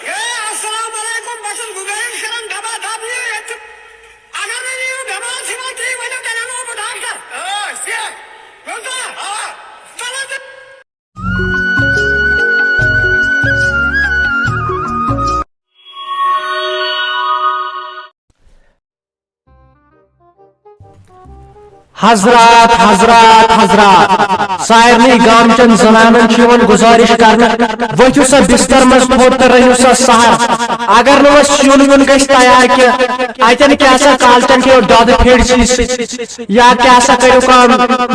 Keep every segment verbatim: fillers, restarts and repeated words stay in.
ہے، السلام علیکم، بہٕ چھُس گُزٲرِش کران، دبا دب یہِ ییٚتہِ۔ اگر نہٕ یِیِو، بٮ۪مار چھِ یِوان، تُہۍ ؤنِو، تیٚلہِ اَنو بہٕ ڈاکٹر۔ آ، سیکھ۔ بوٗزتھا؟ آ۔ چلو تیٚلہِ۔ حضرات، حضرات، حضرات، سارنٕے گامچٮ۪ن زنانن چھِ یِوان گُزٲرِش کرنہٕ، ؤتھِو سا بستر منٛز تھوٚد تہٕ رٔنِو سا سحر۔ اگر نہٕ وۄنۍ سیُن ویُن گژھِ تیار کینٛہہ، اتٮ۪ن کیٛاہ سا کالچن کھیٚیِو دۄدٕ پھیٚرۍ سۭتۍ۔ یا کیٛاہ سا کٔرِو کٲم،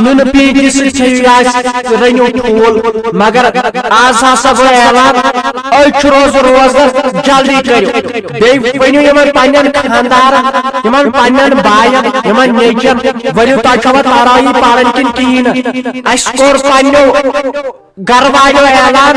نُنہٕ پیٖنٛتہِ سۭتۍ کھیٚیِو یا رٔنِو ٹھوٗل۔ مگر آز ہسا گوٚو اعلان، أزۍ چھُ روزٕ روزدر، جلدی کٔرِو۔ بیٚیہِ ؤنِو یِمن پننٮ۪ن خانٛدارن، یِمن پننٮ۪ن باین، یِمن نیٚچوٮ۪ن، ؤنِو تۄہہِ چھوا تراوی پرٕنۍ کِنہٕ کِہیٖنۍ نہٕ؟ اَسہِ کوٚر پننیو گرٕ والیو اعلان،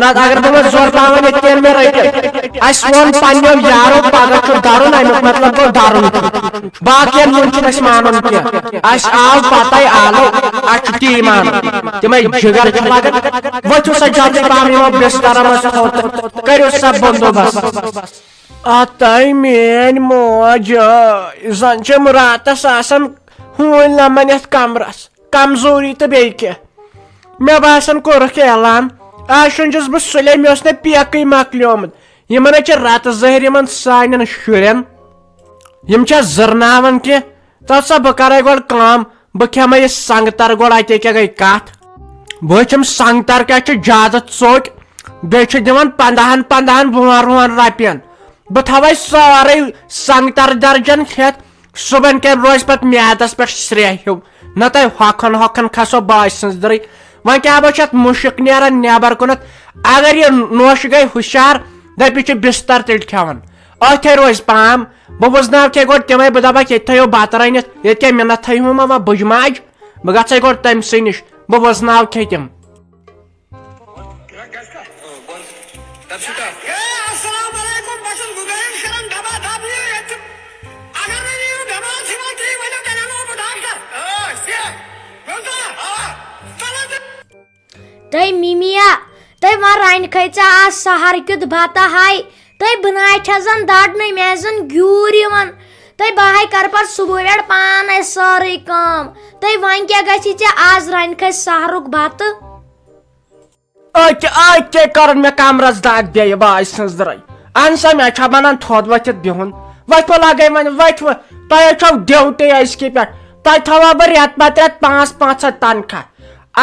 نتہٕ اگر بہٕ وۄنۍ زورٕ پاوان ییٚتہِ کٮ۪ن مےٚ رٔٹِتھ۔ اَسہِ ووٚن پننیو یارو، پگاہ چھُ درُن، امیُک مطلب گوٚو درُن۔ باقین ہُنٛد چھُنہٕ اَسہِ مانُن کینٛہہ۔ اَسہِ آو پتے آلو، اَسہِ چھُ تی مانُن۔ تِمے جگر چھِ لگان۔ ؤتھِو سا جلدی پہم یِمو بسترن منٛز تھوٚد تہٕ کٔرِو سا بندوبست۔ اتھ میٲنۍ موج، زن چھم راتس آسان ہوٗنۍ لمان یتھ کمرس۔ کمزوری تہٕ بیٚیہِ کیٛاہ؟ مےٚ باسان کوٚرُکھ اعلان، آز شۄنٛجُس بہٕ سُلے، مےٚ اوس نہٕ پیکٕے مۄکلیومُت۔ یِمن ہے چھِ رتہٕ زہرۍ یِمن سانٮ۪ن شُرٮ۪ن۔ یِم چھا زٕرناوان کینٛہہ؟ تتھ سا بہٕ کرے گۄڈٕ کٲم، بہٕ کھٮ۪مے یہِ سنگتر گۄڈٕ، اتے کیٛاہ گٔے کتھ؟ بہٕ چھُم سنگتر کیٛاہ چھِ زیادٕ ژوٚکۍ، بیٚیہِ چھِ دِوان پندہن پندہن وُہن وُہن رۄپین۔ بہٕ تھاوے سورے سنگتر درجن کھٮ۪تھ، صُبحن کیٛاہ روزِ پتہٕ میادس پٮ۪ٹھ سرٛیٚہہ ہیوٗ؟ نتہٕ ہۄکھان ہۄکھان کھسو باسہِ سٕنٛز دٕرٕے۔ وۄنۍ کیٛاہ بہٕ چھِ اتھ مُشک نیران نٮ۪بر کُنتھ۔ اگر یہِ نوشہِ گٔے ہُشار، دپہِ چھِ بستر تیٚلہِ کھٮ۪وان۔ أتھے روزِ پام۔ بہٕ وٕزناو کھے گۄڈٕ تِمے، بہٕ دپکھ ییٚتہِ تھٲیِو بتہٕ رٔنِتھ، ییٚتہِ کیٛاہ مِنت تھٲیِو وۄنۍ بٕجہِ ماجہِ۔ بہٕ گژھے گۄڈٕ تٔمۍ سٕے نِش، بہٕ وٕزناو کھے تِم۔ ہے، السلام علیکم، بہٕ چھُس گُزٲرِش کران، دبا دب یہِ ییٚتہِ۔ اگر نہٕ یِیِو، بٮ۪مار چھِ یِوان، تُہۍ ؤنِو، تیٚلہِ اَنو بہٕ ڈاکٹر۔ آ، سیکھ۔ بوٗزتھا؟ آ۔ چلو تیٚلہِ۔ تہٕ مِمیا، تہٕ وۄنۍ رَنہِ کھے ژےٚ آز سحر کیُتھ بَتہٕ ہاے؟ تہٕ بہٕ نہ چھَس زَن دَرنٕے، مےٚ زَن گیوٗر یِوان۔ تہٕ بہٕ ہاے کَرٕ پَتہٕ صُبحٲے پٮ۪ٹھ پانَے سٲرٕے کٲم۔ تہٕ وۄنۍ کیٛاہ گژھی ژےٚ آز رَنہِ کھے سحرُک بَتہٕ؟ أکہِ أکہِ کٔرٕن مےٚ کمرس دگ بیٚیہِ باسہِ سٕنٛز درٲے۔ اہن سا، مےٚ چھا بنان تھوٚد ؤتھِتھ بِہُن؟ ؤتھِو لگے وۄنۍ، ؤتھِو۔ تۄہہِ ہے چھو ڈیوٹی أزکہِ پٮ۪ٹھ۔ تۄہہِ تھاوہا بہٕ رٮ۪تہٕ پتہٕ رٮ۪تہٕ پانٛژھ پانٛژھ ہتھ تنخواہ۔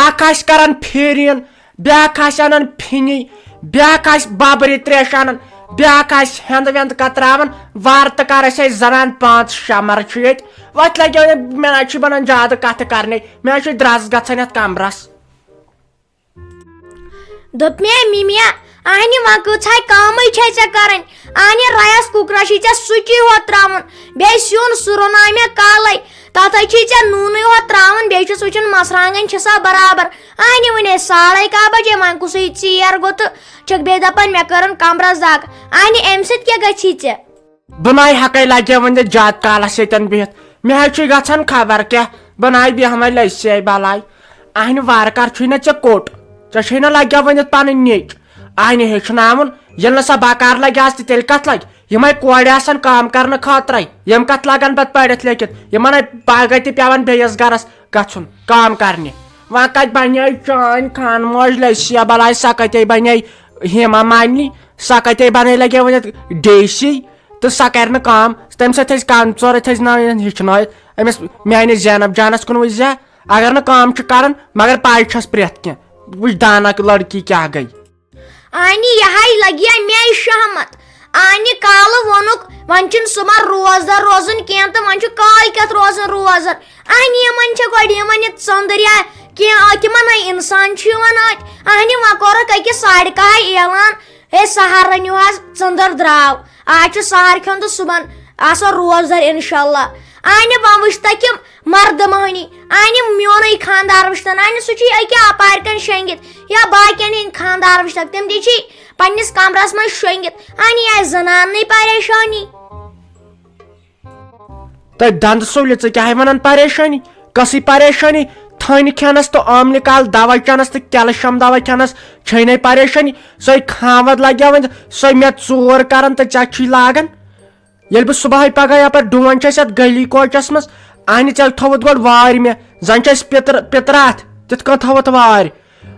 اکھ آسہِ کران پھیٖرِن، بیٛاکھ آسہِ انان پھِنی، بیٛاکھ آسہِ ببرِ تریش انان، بیٛاکھ آسہِ ہٮ۪نٛد وٮ۪نٛد کتراوان۔ وارٕ تہٕ کر أسۍ ٲسۍ زنان پانٛژھ شےٚ مرٕ چھِ ییٚتہِ۔ وۄتھِ لگیو نہٕ، مےٚ نہ چھُ بنان زیادٕ کتھٕ کرنے، مےٚ حظ چھُ درس گژھان یتھ کمرس۔ دوٚپ مےٚ، "مِمیا، اہنہِ وۄنۍ کۭژاہ کٲمٕے چھے ژےٚ کرٕنۍ؟ اہنہِ رایس کُکرس چھُے ژےٚ سُچی ہوت تراوُن، بیٚیہِ سیُن سُہ رُناو مےٚ کالے، تتھ ہے چھُے ژےٚ نوٗنٕے ہوت تراوُن، بیٚیہِ چھُس وٕچھُن مرژٕوانٛگن چھِ سا برابر۔ اہنہِ وٕنے ساڑے کاہ بجے، وۄنۍ کُسٕے ژیر گوٚو تہٕ چھکھ بیٚیہِ دپان مےٚ کٔرٕن کمرس دگ۔ اہنہِ امہِ سۭتۍ کیٛاہ گژھی ژےٚ؟" بہٕ ناے ہٮ۪کَے لَگہِ وۄنۍ دِ زیادٕ کالَس ییٚتٮ۪ن بِہِتھ۔ مےٚ حظ چھُے گژھان خبر کیٛاہ۔ بہٕ ناے بیٚہمَے لٔسۍ بَلاے۔ اَہنہِ وارٕ کار چھُے نہ ژےٚ کوٚٹ۔ ژےٚ چھُے نہ لَگہِ ؤنِتھ پَنٕنۍ نیٚچ۔ اَہنہِ ہیٚچھناوُن۔ ییٚلہِ نہٕ سۄ بکار لَگہِ آز تہِ تیٚلہِ کَتھ لَگہِ؟ یِمَے کورِ آسَن کٲم کَرنہٕ خٲطرَے۔ یِم کَتھ لَگَن پَتہٕ پٔرِتھ لیٚکھِتھ؟ یِمَن ہے پَگاہ تہِ پٮ۪وان بیٚیِس گَرَس گژھُن کٲم کَرنہِ۔ وۄنۍ کَتہِ بَنے چٲنۍ خانہٕ موج لٔسۍ بَلاے؟ سۄ کَتے بَنے ہیما مالنی؟ سۄ کَتے بَنے لَگے ؤنِتھ ڈی سی؟ تہٕ سۄ کَرِ نہٕ کٲم، تٔمِس سۭتۍ تھٲیزِ کَن ژور، تھٲیزِ ناو یِہَن ہیٚچھنٲیِتھ أمِس میٛانہِ زینب جانَس کُن وٕچھ زِ اگر نہٕ کٲم چھِ کَران مگر پَے چھَس پرٛٮ۪تھ کینٛہہ۔ وٕچھ دانہ لٔڑکی کیٛاہ گٔے۔ آنی یہِ ہاے لَگہِ مےٚ شہمت۔ آنی کالہٕ ووٚنُکھ، وۄنۍ چھُنہٕ صُبحن روزدار روزُن کینٛہہ تہٕ وۄنۍ چھُ کالۍ کٮ۪تھ روزُن روزدار۔ اہنہِ یِمَن چھےٚ گۄڈٕ یِوان یہِ ژٔنٛدٕر یا کینٛہہ، تِمَن ہَے اِنسان چھُ یِوان اَتہِ۔ اہنہِ وۄنۍ کوٚرُکھ أکِس ساڑِ کاہہِ اعلان، ہے سحر رٔنِو حظ، ژٔنٛدٕر درٛاو۔ آز چھُ سحر کھیوٚن تہٕ صُبحن آسو روزدار اِنشاءاللہ۔ اہنہِ وۄنۍ وٕچھ تَکہِ مَردٕ مۄہنی، اہنہِ میونُے خانٛدار وٕچھتَن، اہنہِ سُہ چھُے أکیٛاہ اَپارِ کَنۍ شۄنٛگِتھ یا باقیَن ہِنٛدۍ خانٛدار وٕچھتَکھ، تِم تہِ چھِ پنٛنِس کمرس منٛز شۄنٛگِتھ۔ اہنہِ آسہِ زناننٕے پریشٲنی۔ تہٕ دندٕ سُلہِ ژٕ کیٛاہ وَنان پریشٲنی؟ کۄسٕے پریشٲنی؟ تھٔنۍ کھٮ۪نس تہٕ آملہِ کال دوا چٮ۪نس تہٕ کیلشیم دوا کھٮ۪نس چھے نے پریشٲنی۔ سۄے کھانٛوَد لگیو وۄنۍ، سۄے مےٚ ژور کران تہٕ ژےٚ چھُے لاگان۔ ییٚلہِ بہٕ صبحٲے پگاہ یپٲرۍ ڈوٗنۍ چھَس یتھ گلی کوچس منٛز، اہنہِ ژےٚ تھوٚوُتھ گۄڈٕ وارِ مےٚ، زن چھِ أسۍ پِتر پِتراتھ، تِتھ کٔنۍ تھوٚوُتھ وارِ۔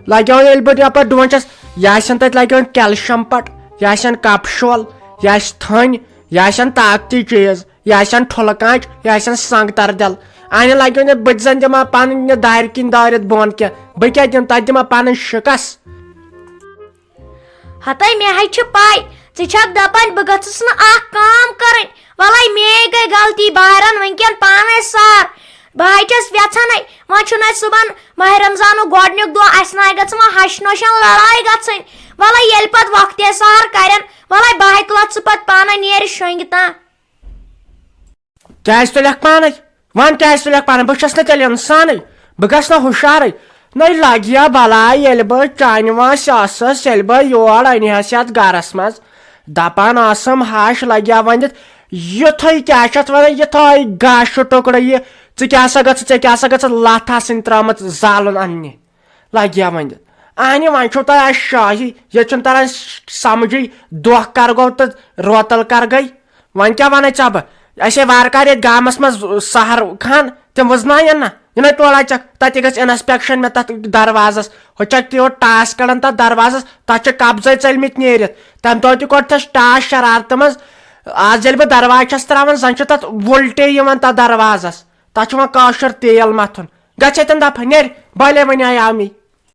لگیو ییٚلہِ بہٕ یپٲرۍ ڈوٗنۍ چھَس، یہِ آسن تتہِ لگیو کیلشیم پٹ، یہِ آسن کپشول، یہِ آسہِ تھٔنۍ، یہِ آسن طاقتی چیٖز، یہِ آسن ٹھُلہٕ کانچ، یہِ آسن سنگ تردل۔ اہنہِ لگیو نہٕ بہٕ تہِ زن دِمہٕ ہا پنٕنۍ یہِ دارِ کِنۍ دٲرِتھ بۄن کینٛہہ، بہٕ کیٛاہ دِمہٕ، تتہِ دِمہٕ ہا پنٕنۍ شِکس۔ ہتے مےٚ ہے چھِ پَے، ژٕ چھَکھ دَپان بہٕ گٔژھٕس نہٕ اَکھ کٲم کَرٕنۍ۔ وَلَے مے گٔے غلطی، بہٕ ہا رَنہٕ وٕنکٮ۪ن پانَے سار۔ بہٕ ہے چھَس وٮ۪ژھانَے، وۄنۍ چھُنہٕ اَسہِ صُبحن ماہِ رمضانُک گۄڈٕنیُک دۄہ، اَسہِ نہ گٔژھ وۄنۍ ہَشہِ نوشَن لڑٲے گژھٕنۍ۔ وَلَے ییٚلہِ پَتہٕ وقتہِ سحر کَرن، وَلَے بہٕ ہے تُلَتھ ژٕ پَتہٕ پانَے نیرِ شۄنٛگہِ تام۔ کیٛازِ تُلکھ پانے؟ وَن کیٛازِ تُلکھ پانے؟ بہٕ چھَس نہٕ تیٚلہِ اِنسانٕے، بہٕ گژھٕ نہ ہُشارٕے۔ نَے لَگہِ ہا بَلاے ییٚلہِ بہٕ چانہِ وٲنٛسہِ ٲسٕس، ییٚلہِ بہٕ یور اَنہِ ہَس یَتھ گَرَس منٛز۔ دَپان ٲسٕم ہَش لَگہِ ہا وۄنۍ دِتھ، یُتھُے کیٛاہ چھِ اَتھ وَنان، یُتھُے گاشہٕ ٹُکڑٕ یہِ، ژٕ کیٛاہ سا گٔژھٕ، ژےٚ کیٛاہ سا گٔژھٕ لَتھ آسٕنۍ ترٛٲمٕژ زالُن اَننہِ۔ لَگہِ ہا وۄنۍ دِتھ۔ اَہنہِ، وۄنۍ چھُو تۄہہِ اَسہِ شاہی، ییٚتہِ چھُنہٕ تَران سَمجھٕے، دۄہ کَر گوٚو تہٕ روتَل کَر گٔے۔ وۄنۍ کیٛاہ وَنَے ژےٚ بہٕ؟ اَسے وارٕ کارٕ ییٚتہِ گامَس منٛز سحر خان، تِم وٕزناوَن نہ۔ یِنَے تورٕ اَژَکھ، تَتہِ گژھِ inspection مےٚ تَتھ دروازَس۔ ہُہ چھَکھ تہِ یورٕ ٹاس کَڑان تَتھ دروازَس، تَتھ چھِ قبضَے ژٔلمٕتۍ نیٖرِتھ۔ تَمہِ دۄہ تہِ کوٚر تَس ٹاس شرارتہٕ منٛز۔ آز ییٚلہِ بہٕ دروازٕ چھَس ترٛاوان، زَن چھُ تَتھ وُلٹے یِوان تَتھ دروازَس۔ تَتھ چھُ وۄنۍ کٲشُر تیل مَتھُن۔ گژھ ییٚتٮ۪ن دَفہ، نیرِ، بالے وۄنۍ آیہِ آمی۔